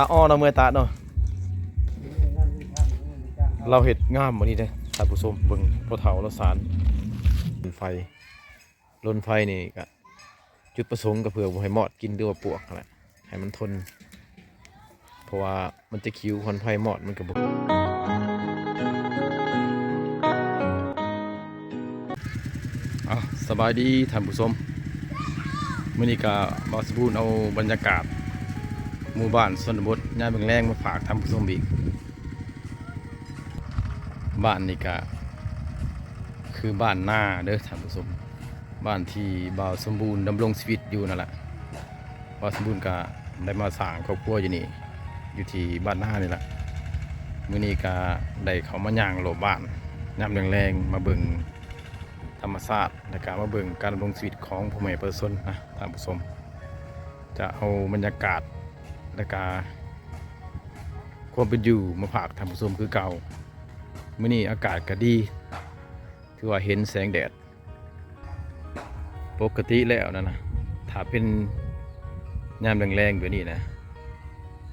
ຕາອໍເນາະ ເມື່ອຍຕາເນາະ ລາວເຮັດງາມມື້ນີ້ເດ້ທ່ານຜູ້ຊົມ. ເບິ່ງພໍ່ເຖົ້າລາວສານລົນໄຟ ລົນໄຟນີ້ກະ ຈຸດປະສົງກະເພື່ອບໍ່ໃຫ້ມອດກິນ ຫຼືວ່າປວກຫັ້ນແຫຼະ ໃຫ້ມັນທົນ ເພາະວ່າມັນຈະຂິວ ຄວັນໄຟມອດມັນກະບໍ່. ເອົາ ສະບາຍດີທ່ານຜູ້ຊົມ, ມື້ນີ້ກະບ່າວສະບູນເອົາບັນຍາກາດໝູ່ບ້ານຊົນນະບົດຍາມແລງໆມາຝາກທ່ານຜູ້ຊົມອີກ. ບ້ານນີ້ກະຄືບ້ານນາເດີທ່ານຜູ້ຊົມ, ບ້ານທີ່ບ່າວສົມບູນດຳລົງຊີວິດຢູ່ນັ້ນລະ. ບ່າວສົມບູນກະໄດ້ມາສ້າງຄອບຄົວຢູ່ນີ້ ຢູ່ທີ່ບ້ານນານີ້ລະ. ມື້ນີ້ກະໄດ້ເຂົ້າມາຍ່າງລອບບ້ານຍາມແລງໆ ມາເບິ່ງທຳມະຊາດ ແລະກະມາເບິ່ງການດຳລົງຊີວິດຂອງພໍ່ແມ່ປະຊາຊົນນະທ່ານຜູ້ຊົມ. ຈະເອົາບັນຍາກາດ ແລະກະຄວາມເປັນຢູ່ມາຝາກທ່ານຜູ້ຊົມຄືເກົ່າ. ມື້ນີ້ອາກາດກະດີ ຖືວ່າເຫັນແສງແດດ. ປົກກະຕິແລ້ວນັ້ນນະ ຖ້າເປັນຍາມແລງໆແບບນີ້ນະ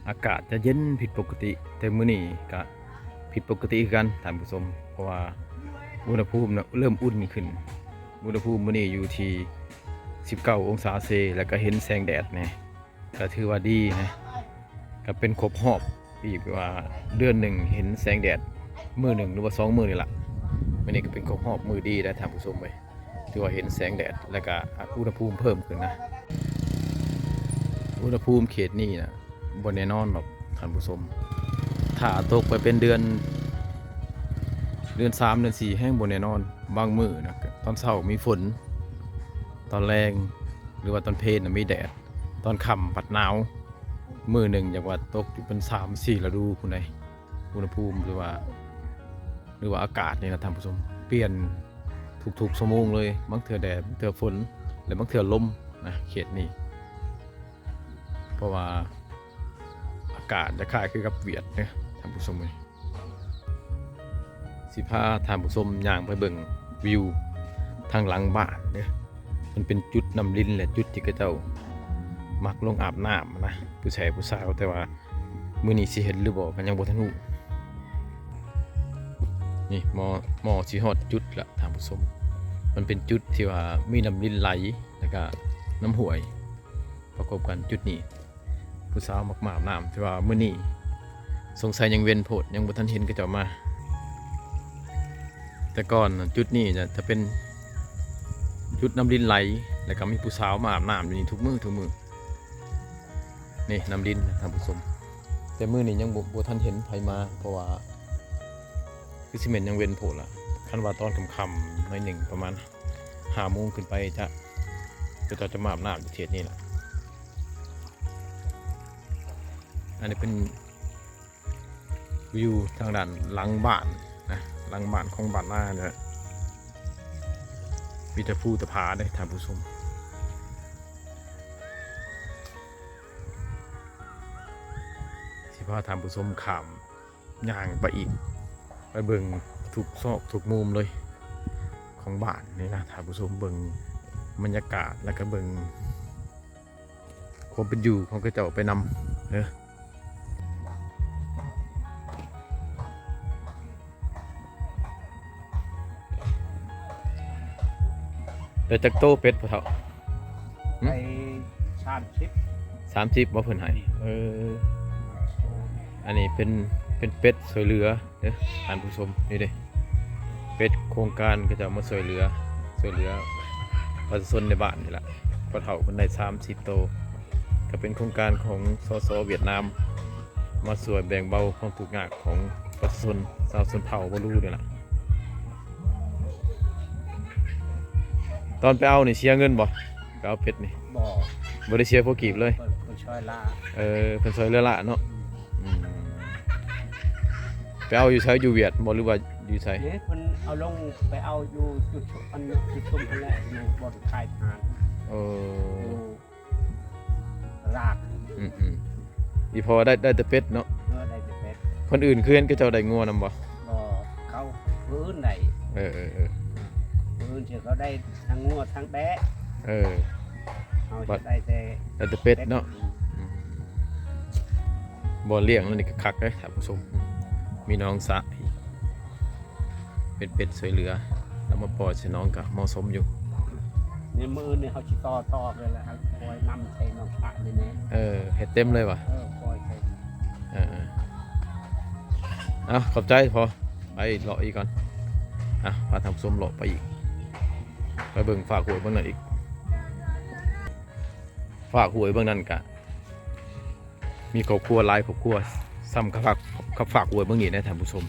ອາກາດຈະເຢັນຜິດປົກກະຕິ, ແຕ່ມື້ນີ້ກະຜິດປົກກະຕິຄືກັນທ່ານຜູ້ຊົມ, ເພາະວ່າອຸນຫະພູມນະເລີ່ມອຸ່ນຂຶ້ນ. ອຸນຫະພູມມື້ນີ້ຢູ່ທີ່ສິບເກົ້າອົງສາເຊ ແລະກະເຫັນແສງແດດແດ່. ກະຖືວ່າດີນະ, ກະເປັນຄົບຮອບອີກວ່າເດືອນໜຶ່ງເຫັນແສງແດດມື້ໜຶ່ງ ຫຼືວ່າສອງມື້ນີ້ລະ. ມື້ນີ້ກະເປັນຄົບຮອບມື້ດີໄດ໋ທ່ານຜູ້ຊົມເອີຍ, ຖືວ່າເຫັນແສງແດດ ແລະກະອຸນຫະພູມເພີ່ມຂຶ້ນນະ. ອຸນຫະພູມເຂດນີ້ນະ ບໍ່ແນ່ນອນດອກທ່ານຜູ້ຊົມ, ຖ້າຕົກໄປເປັນເດືອນ ເດືອນສາມ ເດືອນສີ່ ແຮງບໍ່ແນ່ນອນ. ບາງມື້ນະ ຕອນເຊົ້າມີຝົນ, ຕອນແລງ ຫຼືວ່າຕອນເພນນະມີແດດ, ຕອນຄ່ຳພັດໜາວ. ມື້ໜຶ່ງຢາກວ່າຕົກຢູ່ເປັນສາມສີ່ລະດູພຸ້ນໃດ໋. ອຸນຫະພູມ ຫຼືວ່າ ຫຼືວ່າອາກາດນີ້ນະທ່ານຜູ້ຊົມ ປ່ຽນທຸກໆຊົ່ວໂມງເລີຍ, ບາງເທື່ອແດດ ບາງເທື່ອຝົນ ແລະບາງເທື່ອລົມນະ ເຂດນີ້. ເພາະວ່າອາກາດຈະຄ້າຍຄືກັບຫວຽດເດີທ່ານຜູ້ຊົມເອີຍ. ຊິພາທ່ານຜູ້ຊົມຍ່າງໄປເບິ່ງວິວທາງຫຼັງບ້ານເດີ, ມັນເປັນຈຸດນ້ຳລິນ ແລະ ຈຸດທີ່ເຂົາເຈົ້າມັກລົງອາບນ້ຳນະ ຜູ້ຊາຍຜູ້ສາວ. ແຕ່ວ່າມື້ນີ້ຊິເຫັນຫຼືບໍ່ກະຍັງບໍ່ທັນຮູ້. ນີ້ໝໍ່ ໝໍ່ຊິຮອດຈຸດລະທ່ານຜູ້ຊົມ, ມັນເປັນຈຸດທີ່ວ່າມີນ້ຳລິນໄຫຼ ແລະກະນ້ຳຫ້ວຍປະກົບກັນຈຸດນີ້. ຜູ້ສາວມັກມາອາບນ້ຳ, ແຕ່ວ່າມື້ນີ້ສົງໄສຍັງເວັນໂພດ ຍັງບໍ່ທັນເຫັນເຂົາເຈົ້າມາ. ແຕ່ກ່ອນຈຸດນີ້ຈະ ຈະເປັນຈຸດນ້ຳລິນໄຫຼ ແລ້ວກະມີຜູ້ສາວມາອາບນ້ຳຢູ່ນີ້ທຸກມື້ ທຸກມື້. ນີ້ນ້ຳລິນນະທ່ານຜູ້ຊົມ, ແຕ່ມື້ນີ້ຍັງບໍ່ ບໍ່ທັນເຫັນໃຜມາ ເພາະວ່າຄືຊິແມ່ນຍັງເວັນໂພດລະ. ຄັນວ່າຕອນຄ່ຳໆໜ້ອຍໜຶ່ງ ປະມານຫ້າໂມງຂຶ້ນໄປ ຈະ ເຂົາເຈົ້າຈະມາອາບນ້ຳຢູ່ເຂດນີ້ລະ. ອັນນີ້ເປັນວິວທາງດ້ານຫຼັງບ້ານນະ, ຫຼັງບ້ານຂອງບ້ານນາເນາະ, ມີແຕ່ພູແຕ່ຜາເດ້ທ່ານຜູ້ຊົມ. ຊິພາທ່ານຜູ້ຊົມຂ້າມ ຍ່າງໄປອີກ ໄປເບິ່ງທຸກຊອກທຸກມຸມເລີຍຂອງບ້ານນີ້ນະທ່ານຜູ້ຊົມ, ເບິ່ງບັນຍາກາດ ແລ້ວກະເບິ່ງຄວາມເປັນຢູ່ຂອງເຂົາເຈົ້າໄປນຳເດີ. ໄດ້ຈັກໂຕເປັດພໍ່ເຖົ້າ? ໄດ້ສາມສິບ ສາມສິບບໍ່ເພິ່ນໃຫ້? ເອີ ອັນນີ້ເປັນ ເປັນເປັດຊ່ວຍເຫຼືອເດີທ່ານຜູ້ຊົມ. ນີ້ເດ້ ເປັດໂຄງການເຂົາເຈົ້າມາຊ່ວຍເຫຼືອ ຊ່ວຍເຫຼືອປະຊາຊົນໃນບ້ານນີ້ລະ. ພໍ່ເຖົ້າເພິ່ນໄດ້ສາມສິບໂຕ ກະເປັນໂຄງການຂອງ ສສ ຫວຽດນາມ ມາຊ່ວຍແບ່ງເບົາຄວາມທຸກຍາກຂອງປະຊາຊົນຊາວຊົນເຜົ່າບາລູນີ້ລະ. ຕອນໄປເອົານີ້ເສຍເງິນບໍ່? ໄປເອົາເປັດນີ້? ບໍ່ ບໍ່ໄດ້ເສຍຫົວກີບເລີຍ. ເພິ່ນ ເພິ່ນຊ່ອຍຫຼ້າ. ເອີ ເພິ່ນຊ່ອຍເຫຼືອຫຼ້າເນາະ. ອືມ ອືມ ໄປເອົາຢູ່ໃສ? ຢູ່ຫວຽດບໍ່ ຫຼືວ່າຢູ່ໃສ? ເອີ ເພິ່ນເອົາລົງໄປເອົາຢູ່ຈຸດ ອັນຈຸດຊຸມຫັ້ນແຫຼະ ຢູ່ບ່ອນຂາຍທານ. ເອີ ຢູ່ ລາກ. ອືມໆ ອີ່ພໍ່ໄດ້ ໄດ້ແຕ່ເປັດເນາະ. ເອີ ໄດ້ແຕ່ເປັດ. ຄົນອື່ນຄືເຫັນເຂົາເຈົ້າໄດ້ງົວນຳບໍ່? ບໍ່ ເຂົາ ຜູ້ອື່ນໄດ້. ເອີໆໆ ຜູ້ອື່ນເຂົາໄດ້ທັງງົວທັງແບ້. ເອີ ເຮົາຈະໄດ້ແຕ່ ໄດ້ແຕ່ເປັດເນາະ. ອືມ ອືມ ບ່ອນລ້ຽງລາວນີ້ກໍຄັກເດ້ທ່ານຜູ້ຊົມ ມີໜອງສະອີກ ເປັດໆ ຊ່ວຍເຫຼືອ ແລ້ວມາປ່ອຍໃສ່ໜອງກໍເໝາະສົມຢູ່. ໃນມື້ນີ້ເຮົາຊິຕໍ່ ຕໍ່ໄປແລ້ວ ເຮົາປ່ອຍນ້ຳໃສ່ໜອງສະນີ້ແນ່. ເອີ ເຮັດເຕັມເລີຍຫວາ? ເອີ ປ່ອຍໃສ່. ເອີໆ ເອົາ ຂອບໃຈພໍ່ ໄປເລາະອີກກ່ອນ. ອ່ະ ພາທ່ານຜູ້ຊົມເລາະໄປອີກ ໄປເບິ່ງຟາກຫ້ວຍເບື້ອງນັ້ນອີກ. ຟາກຫ້ວຍເບື້ອງນັ້ນກະ ມີຄອບຄົວຫຼາຍຄອບຄົວ ສ່ຳກັບຟາກ ກັບຟາກຫ້ວຍເບື້ອງນີ້ນະທ່ານຜູ້ຊົມ.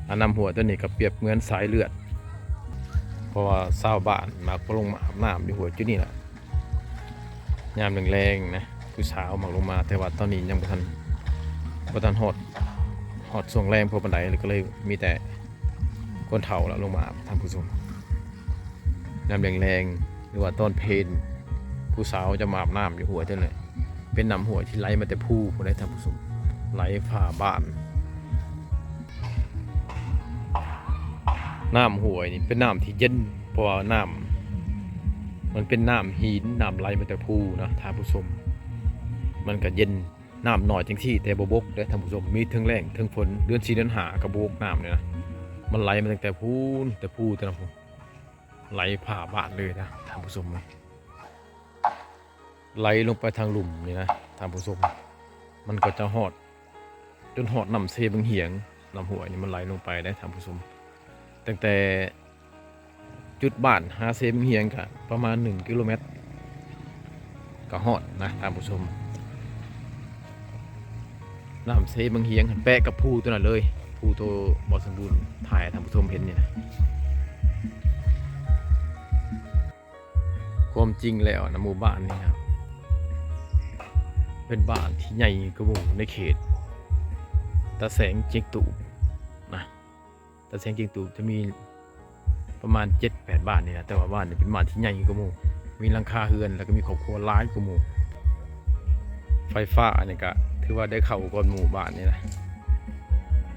ອາ ນ້ຳຫ້ວຍໂຕນີ້ກໍປຽບເໝືອນສາຍເລືອດ ເພາະວ່າຊາວບ້ານມັກມາລົງມາອາບນ້ຳຢູ່ຫ້ວຍຈຸດນີ້ລະ ຍາມແລງໆນະ ຜູ້ສາວມັກລົງມາ. ແຕ່ວ່າຕອນນີ້ຍັງບໍ່ທັນ ບໍ່ທັນຮອດ ຮອດຊ່ວງແລ້ງພໍປານໃດ ກໍເລີຍມີແຕ່ຄົນເຖົ້າລະລົງມາອາບທ່ານຜູ້ຊົມ. ຍາມແລງໆ ຫຼືວ່າຕອນເພນ ຜູ້ສາວຈະມາອາບນ້ຳຢູ່ຫ້ວຍນັ້ນແຫຼະ ເປັນນ້ຳຫ້ວຍທີ່ໄຫຼມາແຕ່ພູພຸ້ນເດ້ທ່ານຜູ້ຊົມ ໄຫຼຜ່າບ້ານ. ນ້ຳຫ້ວຍນີ້ເປັນນ້ຳທີ່ເຢັນ ເພາະວ່ານ້ຳ ມັນເປັນນ້ຳຫີນ ນ້ຳໄຫຼມາແຕ່ພູນະທ່ານຜູ້ຊົມ ມັນກະເຢັນ. ນ້ຳນ້ອຍຈັ່ງຊີ້ ແຕ່ບໍ່ບົກເດ້ທ່ານຜູ້ຊົມ ມີເທິງແລ້ງເທິງຝົນ ເດືອນສີ່ເດືອນຫ້າກໍບໍ່ບົກນ້ຳນີ້ນະ ມັນໄຫຼມາຕັ້ງແຕ່ພຸ້ນ ແຕ່ພູແຕ່ນັ້ນພຸ້ນ ໄຫຼຜ່າບ້ານເລີຍນະທ່ານຜູ້ຊົມ ໄຫຼລົງໄປທາງລຸ່ມນີ້ນະທ່ານຜູ້ຊົມ ມັນກໍຈະຮອດ ຈົນຮອດນ້ຳເຊບັງຫຽງ ນ້ຳຫ້ວຍນີ້ມັນໄຫຼລົງໄປເດ້ທ່ານຜູ້ຊົມ ຕັ້ງແຕ່ ຈຸດບ້ານຫາເຊບັງຫຽງກະປະມານໜຶ່ງກິໂລແມັດ ກະຮອດນະທ່ານຜູ້ຊົມ. ນ້ຳເຊບັງຫຽງຫັ້ນແປະກັບພູໂຕນັ້ນເລີຍ ພູໂຕບ່າວສົມບູນຖ່າຍໃຫ້ທ່ານຜູ້ຊົມເຫັນນີ້ນະ. ຄວາມຈິງແລ້ວນະ ໝູ່ບ້ານນີ້ນະ ເປັນບ້ານທີ່ໃຫຍ່ກວ່າໝູ່ໃນເຂດຕາແສງຈຽງຕູບນະ. ຕາແສງຈຽງຕູບຈະມີປະມານເຈັດແປດບ້ານນີ້ແຫຼະ ແຕ່ວ່າບ້ານນີ້ເປັນບ້ານທີ່ໃຫຍ່ກວ່າໝູ່ ມີຫຼັງຄາເຮືອນ ແລ້ວກໍມີຄອບຄົວຫຼາຍກວ່າໝູ່. ໄຟຟ້າອັນນີ້ກະຖືວ່າໄດ້ເຂົ້າກ່ອນໝູ່ບ້ານນີ້ນະ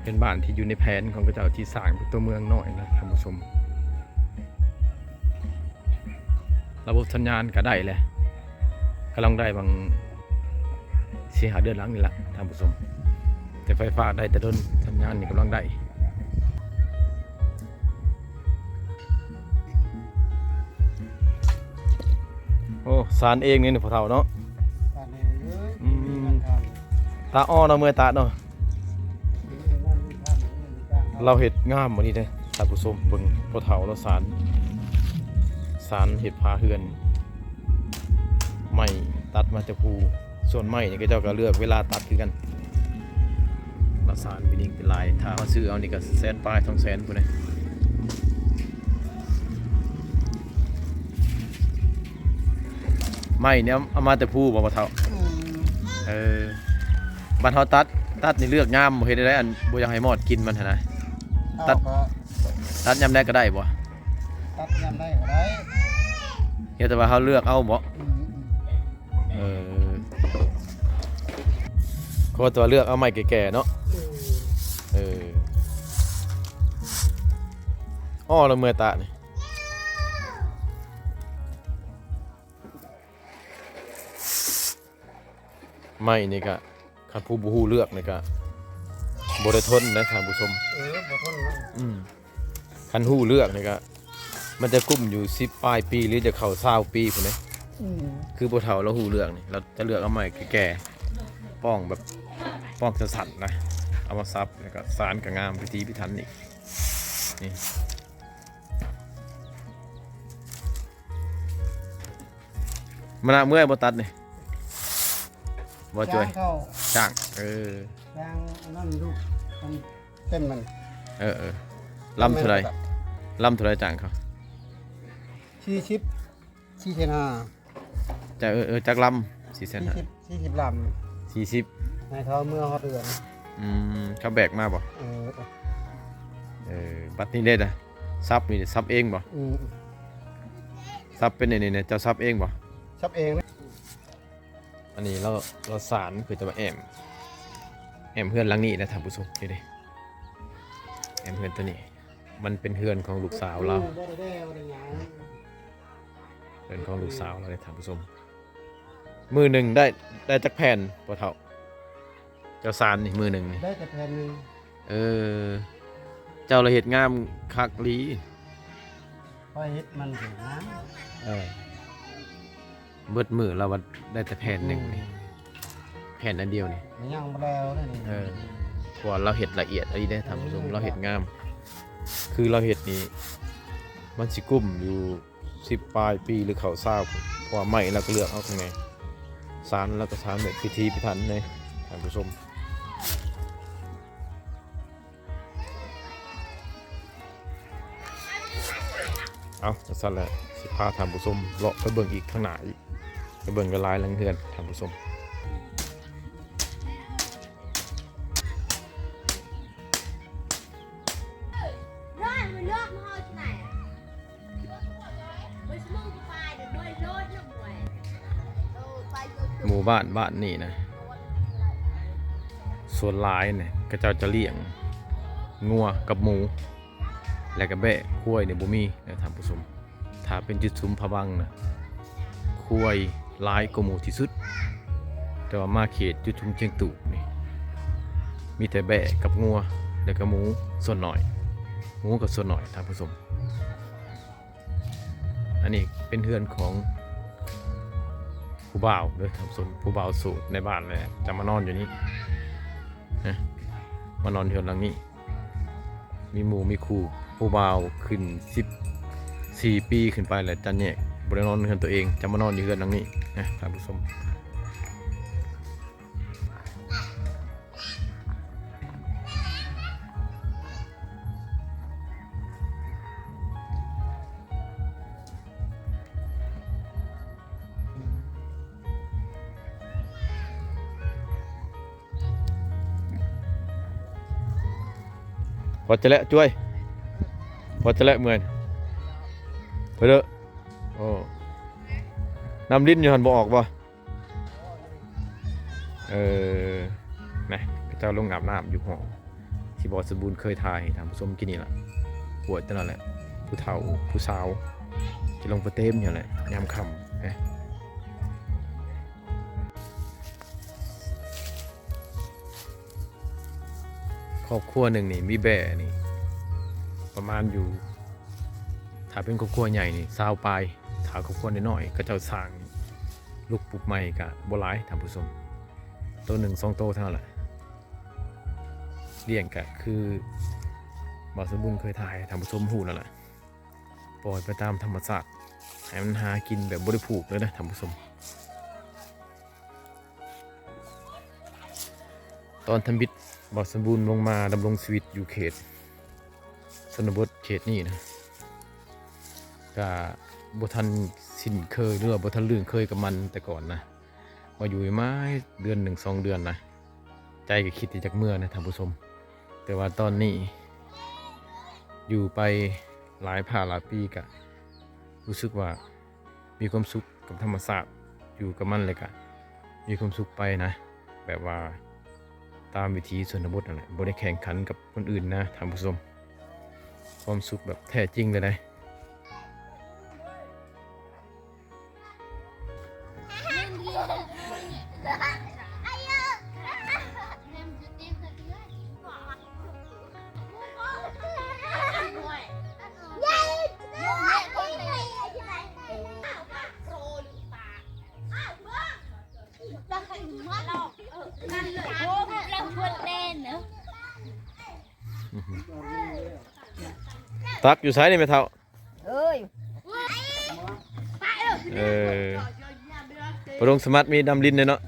ເປັນບ້ານທີ່ຢູ່ໃນແຜນຂອງເຂົາເຈົ້າທີ່ສ້າງເປັນຕົວເມືອງນ້ອຍນະທ່ານຜູ້ຊົມ. ລະບົບສັນຍານກະໄດ້ແຫຼະ ກຳລັງໄດ້ຫວ່າງສີ່ຫ້າເດືອນຫຼັງນີ້ລະທ່ານຜູ້ຊົມ ແຕ່ໄຟຟ້າໄດ້ແຕ່ດົນ ສັນຍານນີ້ກຳລັງໄດ້. ໂອ້ ສານເອງນີ້ພໍ່ເຖົ້າເນາະ ສານເອງເລີຍ ອືມ ຕາອໍເນາະ ເມື່ອຍຕາເນາະ. ລາວເຮັດງາມມື້ນີ້ເດ້ທ່ານຜູ້ຊົມ ເບິ່ງພໍ່ເຖົ້າລາວສານ ສານເຮັດຝາເຮືອນ ໄມ້ຕັດມາຈາກພູ ສ່ວນໄມ້ນີ້ເຂົາເຈົ້າກໍເລືອກເວລາຕັດຄືກັນ ລາວສານເປັນອີກເປັນລາຍ ຖ້າເຮົາຊື້ເອົານີ້ກໍແສນປາຍສອງແສນພຸ້ນເດ້. ໄມ້ນີ້ເອົາມາແຕ່ພູບໍ່ ພໍ່ເຖົ້າ? ອືມ ເອີ ບັດເຮົາຕັດ ຕັດນີ້ເລືອກຍາມບໍ່ ເຮັດໃດອັນບໍ່ຢາກໃຫ້ມອດກິນມັນຫັ້ນນະ ຕັດ ຕັດຍາມໃດກໍໄດ້ບໍ່? ຕັດຍາມໃດກໍໄດ້ ເຮັດແຕ່ວ່າເຮົາເລືອກເອົາບໍ່? ອືມ ເອີ ຂໍແຕ່ວ່າເລືອກເອົາໄມ້ແກ່ໆເນາະ ອືມ ເອີ ອໍ ລະເມື່ອຍຕານີ້. ໄມ້ນີ້ກະ ຄັນຜູ້ບໍ່ຮູ້ເລືອກນີ້ກະບໍ່ໄດ້ທົນເດ້ທ່ານຜູ້ຊົມ ເອີ ບໍ່ທົນເນາະ ອືມ ຄັນຮູ້ເລືອກນີ້ກະ ມັນຈະກຸ້ມຢູ່ສິບປາຍປີ ຫຼືຈະເຂົ້າຊາວປີພຸ້ນເດ້ ອືມ ຄືພໍ່ເຖົ້າລາວຮູ້ເລືອກນີ້ ລາວຈະເລືອກເອົາໄມ້ແກ່ໆ ປ້ອງແບບ ປ້ອງສັ້ນໆນະ ເອົາມາສັບ ແລ້ວກະສານກະງາມ ພິຖີພິຖັນອີກ ນີ້. ມານະ ເມື່ອຍບໍ່ຕັດນີ້ ບໍ່ຈ່ອຍ ຈ້າງເຂົ້າ ຈ້າງ ເອີ ຈ້າງອັນນັ້ນລູກ ອັນເຕັມມັນ ເອີໆ ລຳເທົ່າໃດ ລຳເທົ່າໃດຈ້າງເຂົາ ສີ່ສິບ ສີ່ແສນຫ້າ ຈາກ ເອີໆ ຈັກລຳ ສີ່ແສນຫ້າ ສີ່ສິບ ສີ່ສິບລຳ ສີ່ສິບ ໃຫ້ເຂົາເມືອຮອດເຮືອນ ອືມ ເຂົາແບກມາບໍ່ ເອີ ເອີ ບັດນີ້ເດ້ນະ ສັບນີ້ສັບເອງບໍ່ ອືມ ສັບເປັນອັນນີ້ນະ ເຈົ້າສັບເອງບໍ່ ສັບເອງ ອັນນີ້ລາວ ລາວສານຄືຈະມາແອ້ມ ແອ້ມເຮືອນຫຼັງນີ້ນະທ່ານຜູ້ຊົມ ນີ້ເດ້ ແອ້ມເຮືອນໂຕນີ້ ມັນເປັນເຮືອນຂອງລູກສາວລາວ ອືມ ບໍ່ໄດ້ແດ່ບໍ່ໄດ້ຫຍັງ ເຮືອນຂອງລູກສາວລາວເດ້ທ່ານຜູ້ຊົມ ມື້ໜຶ່ງໄດ້ ໄດ້ຈັກແຜ່ນພໍ່ເຖົ້າ? ເຈົ້າສານນີ້ມື້ໜຶ່ງນີ້? ໄດ້ແຕ່ແຜ່ນໜຶ່ງ. ເອີ ເຈົ້າລະເຮັດງາມຄັກອີ່ຫຼີ. ຂ້ອຍເຮັດມັນເປັນງາມ. ເອີ ເບິດມື້ລາວວ່າໄດ້ແຕ່ແຜ່ນໜຶ່ງນີ້. ອືມ ແຜ່ນອັນດຽວນີ້ ມັນຍັງບໍ່ແລ້ວເດ້ນີ້. ເອີ ເພາະວ່າລາວເຮັດລະອຽດອີ່ຫຼີເດ້ທ່ານຜູ້ຊົມ. ອືມ ລາວເຮັດງາມ ຄືລາວເຮັດນີ້ ມັນຊິກຸ້ມຢູ່ສິບປາຍປີ ຫຼືເຂົ້າຊາວ ເພາະວ່າໄມ້ລາວກໍເລືອກເອົາຂ້າງໃນ ສານລາວກໍສານແບບພິຖີພິຖັນເດ້ທ່ານຜູ້ຊົມ. ເອົາ ຈັ່ງຊັ້ນແຫຼະ ຊິພາທ່ານຜູ້ຊົມເລາະໄປເບິ່ງອີກທາງໜ້າອີກ ໄປເບິ່ງຫຼາຍໆຫຼັງເຮືອນທ່ານຜູ້ຊົມ. ໝູ່ບ້ານບ້ານນີ້ນະ ສ່ວນຫຼາຍນະ ເຂົາເຈົ້າຈະລ້ຽງງົວກັບໝູ ແລະກະແບ້ ຄວາຍນີ້ບໍ່ມີນະທ່ານຜູ້ຊົມ. ຖ້າເປັນຈຸດຊຸມພະວັງນະ ຄວາຍຫຼາຍກວ່າໝູທີ່ສຸດ, ແຕ່ວ່າມາເຂດຈຸດຊຸມຊຽງຕູບນີ້ ມີແຕ່ແບ້ກັບງົວ ແລະກະໝູສ່ວນໜ້ອຍ, ໝູກໍສ່ວນໜ້ອຍທ່ານຜູ້ຊົມ. ອັນນີ້ເປັນເຮືອນຂອງຜູ້ບ່າວເດີທ່ານຜູ້ຊົມ, ຜູ້ບ່າວໂສດໃນບ້ານແຫຼະ ຈະມານອນຢູ່ນີ້ນະ, ມານອນເຮືອນຫຼັງນີ້. ມີໝູ່ມີຄູ່, ຜູ້ບ່າວຂຶ້ນສິບສີ່ປີຂຶ້ນໄປແລ້ວ ຈະແຍກ, ບໍ່ໄດ້ນອນເຮືອນຕົວເອງ, ຈະມານອນຢູ່ເຮືອນຫຼັງນີ້ນະທ່ານຜູ້ຊົມ. ພໍຈະແລະ ຈ້ວຍ, ພໍຈະແລະ ເມື່ອຍ. ໄປເດີ. ໂອ້ ນ້ຳລິນຢູ່ຫັ້ນບໍ່ອອກບໍ່? ເອີ ນະ ເຂົາເຈົ້າລົງອາບນ້ຳຢູ່ຫ້ອງ ທີ່ບ່າວສົມບູນເຄີຍຖ່າຍໃຫ້ທ່ານຜູ້ຊົມກີ້ນີ້ລະ. ໂອ້ຍ ຕົວນັ້ນແຫຼະ ຜູ້ເຖົ້າຜູ້ສາວຈະລົງໄປເຕັມຢູ່ແຫຼະ ຍາມຄ່ຳນະ. ຄອບຄົວໜຶ່ງນີ້ມີແບ້ນີ້ປະມານຢູ່ ຖ້າເປັນຄອບຄົວໃຫຍ່ນີ້ຊາວປາຍ, ຖ້າຄອບຄົວນ້ອຍໆ ເຂົາເຈົ້າສ້າງລູກປຸກໃໝ່ກະບໍ່ຫຼາຍທ່ານຜູ້ຊົມ, ໂຕໜຶ່ງສອງໂຕເທົ່ານັ້ນແຫຼະ. ລ້ຽງກະຄືບ່າວສົມບູນເຄີຍຖ່າຍໃຫ້ທ່ານຜູ້ຊົມຮູ້ນັ້ນແຫຼະ, ປ່ອຍໄປຕາມທຳມະຊາດ ໃຫ້ມັນຫາກິນແບບບໍ່ໄດ້ຜູກເລີຍນະທ່ານຜູ້ຊົມ. ຕອນທຳອິດ ບ່າວສົມບູນລົງມາດຳລົງຊີວິດຢູ່ເຂດຊົນນະບົດເຂດນີ້ນະ ກະບໍ່ທັນຊິນເຄີຍ ຫຼືວ່າບໍ່ທັນລຶ້ງເຄີຍກັບມັນແຕ່ກ່ອນນະ, ມາຢູ່ມາເດືອນໜຶ່ງສອງເດືອນນະ ໃຈກໍຄິດທີ່ຢາກເມືອນະທ່ານຜູ້ຊົມ. ແຕ່ວ່າຕອນນີ້ຢູ່ໄປຫຼາຍພາກຫຼາຍປີ ກະຮູ້ສຶກວ່າ ມີຄວາມສຸກກັບທຳມະຊາດ, ຢູ່ກັບມັນແລ້ວກະມີຄວາມສຸກໄປນະ, ແບບວ່າຕາມວິຖີຊົນນະບົດນັ້ນແຫຼະ, ບໍ່ໄດ້ແຂ່ງຂັນກັບຄົນອື່ນນະທ່ານຜູ້ຊົມ, ຄວາມສຸກແບບແທ້ຈິງເລີຍໃດ໋. ຕັກຢູ່ໃສນີ້ແມ່ເຖົ້າ? ເອີຍ ເອີ ປະດົງສະໝັດມີດຳລິນເດ້ເນາະ.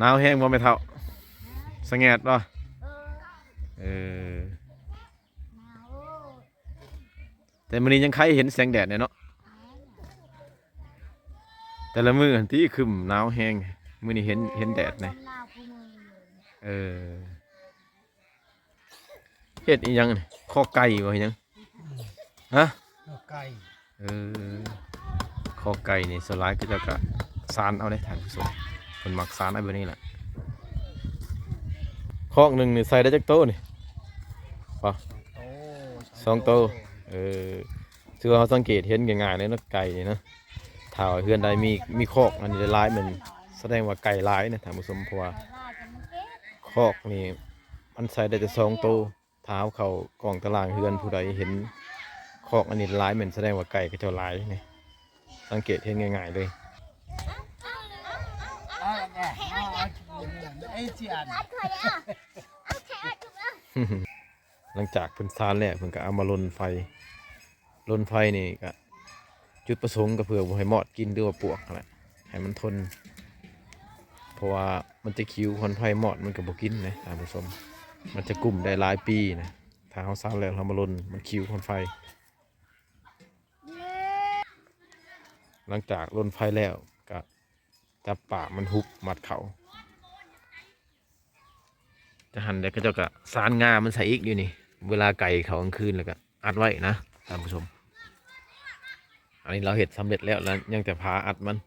ໜາວແຮງບໍ່ແມ່ເຖົ້າ? ສະແຫງດບໍ່? ເອີ ແຕ່ມື້ນີ້ຍັງໄຄເຫັນແສງແດດແດ່ເນາະ. ແຕ່ລະມື້ຫັ້ນຕິ ຄຶ້ມໜາວແຮງ, ມື້ນີ້ເຫັນ ເຫັນແດດແດ່. ເອີ ເຮັດອີ່ຫຍັງນີ້? ຄໍໄກ່ບໍ່ ເຮັດຫຍັງ? ຮະ? ຄໍໄກ່. ເອີ ຄອກໄກ່ນີ້ສ່ວນຫຼາຍເຂົາເຈົ້າກະສານເອົາເດ້ທ່ານຜູ້ຊົມ ເພິ່ນມັກສານເອົາແບບນີ້ແຫຼະ. ຄອກໜຶ່ງນີ້ໃສ່ໄດ້ຈັກໂຕນີ້? ບໍ່ ສອງໂຕ ສອງໂຕ ເອີ ຖືວ່າເຮົາສັງເກດເຫັນງ່າຍໆເລີຍເນາະ ໄກ່ນີ້ເນາະ. ຖ້າວ່າເຮືອນໃດມີ ມີຄອກອັນນີ້ຫຼາຍໆ ແມ່ນສະແດງວ່າໄກ່ຫຼາຍນະທ່ານຜູ້ຊົມ ເພາະວ່າຄອກນີ້ມັນໃສ່ໄດ້ແຕ່ສອງໂຕ. ຖ້າເຮົາເຂົ້າກ້ອງຕາລ່າງເຮືອນ ຜູ້ໃດເຫັນຄອກອັນນີ້ຫຼາຍ ແມ່ນສະແດງວ່າໄກ່ເຂົາເຈົ້າຫຼາຍນີ້ ສັງເກດເຫັນງ່າຍໆເລີຍ. ຫຼັງຈາກເພິ່ນສານແລ້ວ ເພິ່ນກໍເອົາມາລົນໄຟ. ລົນໄຟນີ້ກະຈຸດປະສົງກະເພື່ອບໍ່ໃຫ້ມອດກິນ ຫຼືວ່າປວກຫັ້ນແຫຼະ ໃຫ້ມັນທົນ ເພາະວ່າມັນຈະຂິວຄວັນໄຟ ມອດມັນກະບໍ່ກິນນະທ່ານຜູ້ຊົມ ມັນຈະກຸ້ມໄດ້ຫຼາຍປີນະ. ຖ້າເຮົາສານແລ້ວເຮົາມາລົນ ມັນຂິວຄວັນໄຟ. ຫຼັງຈາກລົນໄຟແລ້ວກະຈັບປາກມັນຫຸບມັດເຂົ້າ. ຈາກຫັ້ນແລ້ວເຂົາເຈົ້າກະສານງ່າມັນໃສ່ອີກຢູ່ນີ້ ເວລາໄກ່ເຂົ້າກາງຄືນແລ້ວກະອັດໄວ້ນະທ່ານຜູ້ຊົມ. ອັນນີ້ລາວເຮັດສຳເລັດແລ້ວ ແລ້ວຍັງແຕ່ຝາອັດມັນ.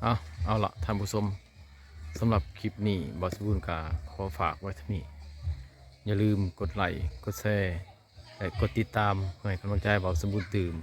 ເອົາ ເອົາລະທ່ານຜູ້ຊົມ ສຳລັບຄລິບນີ້ ບ່າວສະບູນກະຂໍຝາກໄວ້ເທົ່ານີ້. ຢ່າລືມກົດໄລ້ ກົດແຊ ແລະ ກົດຕິດຕາມ ເພື່ອໃຫ້ກຳລັງໃຈບ່າວສະບູນຕື່ມ.